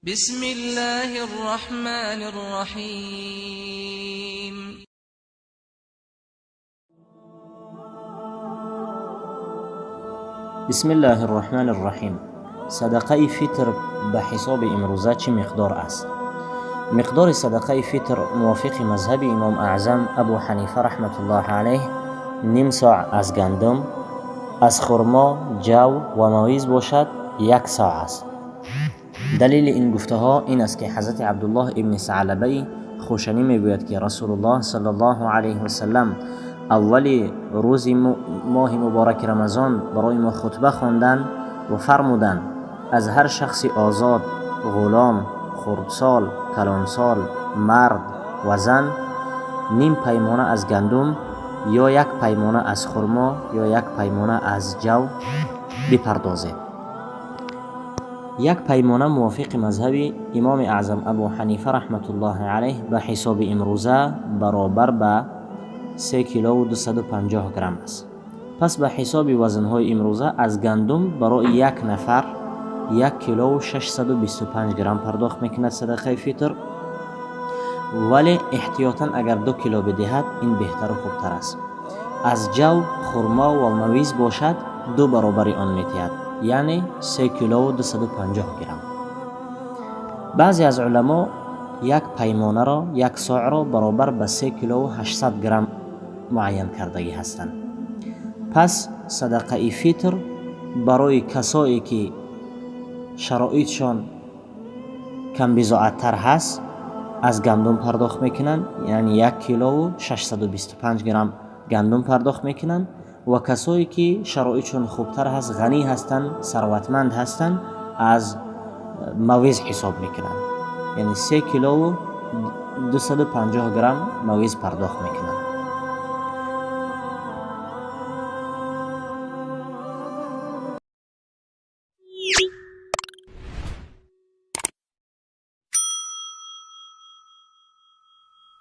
بسم الله الرحمن الرحيم. بسم الله الرحمن الرحیم. صدقه فطر به حساب امروزه چه مقدار است؟ مقدار صدقه فطر موافق مذهب امام اعظم ابو حنیفه رحمت الله علیه نیم صاع از گندم، از خرما، جو و مویز باشد 1 صاع است. دلیل این گفته ها این است که حضرت عبدالله ابن ثعلبه خوشنی میگوید که رسول الله صلی الله علیه و سلم اول روز ماه مبارک رمضان برای ما خطبه خواندند و فرمودند از هر شخص آزاد، غلام، خردسال، کلانسال، مرد و زن نیم پیمانه از گندم یا 1 پیمانه از خرما یا 1 پیمانه از جو بپردازید. 1 پیمانه موافق مذهب امام اعظم ابو حنیفه رحمت الله علیه به حساب امروزه برابر به 3 کیلو و 250 گرم است. پس به حساب وزنهای امروزه از گندم برای 1 نفر 1 کیلو و 625 گرم پرداخت میکند صدقه فطر، ولی احتیاطاً اگر 2 کیلو بدهد این بهتر و خوبتر است. از جو، خرما و مویز باشد 2 برابر آن میتید، یعنی 3 کیلو و 250 گرم. بعضی از علما 1 پیمانه را، 1 صاع را برابر به 3 کیلو و 800 گرم معین کردگی هستند. پس صدقه فطر برای کسایی که شرایطشان کم بضاعت‌تر هست از گندم پرداخت میکنند، یعنی 1 کیلو و 625 گرم گندم پرداخت میکنند، و کسایی که شرایطشون خوبتر هست، غنی هستند، ثروتمند هستند، از مویز حساب میکنند، یعنی 3 کیلو و 250 گرم مویز پرداخت میکنند.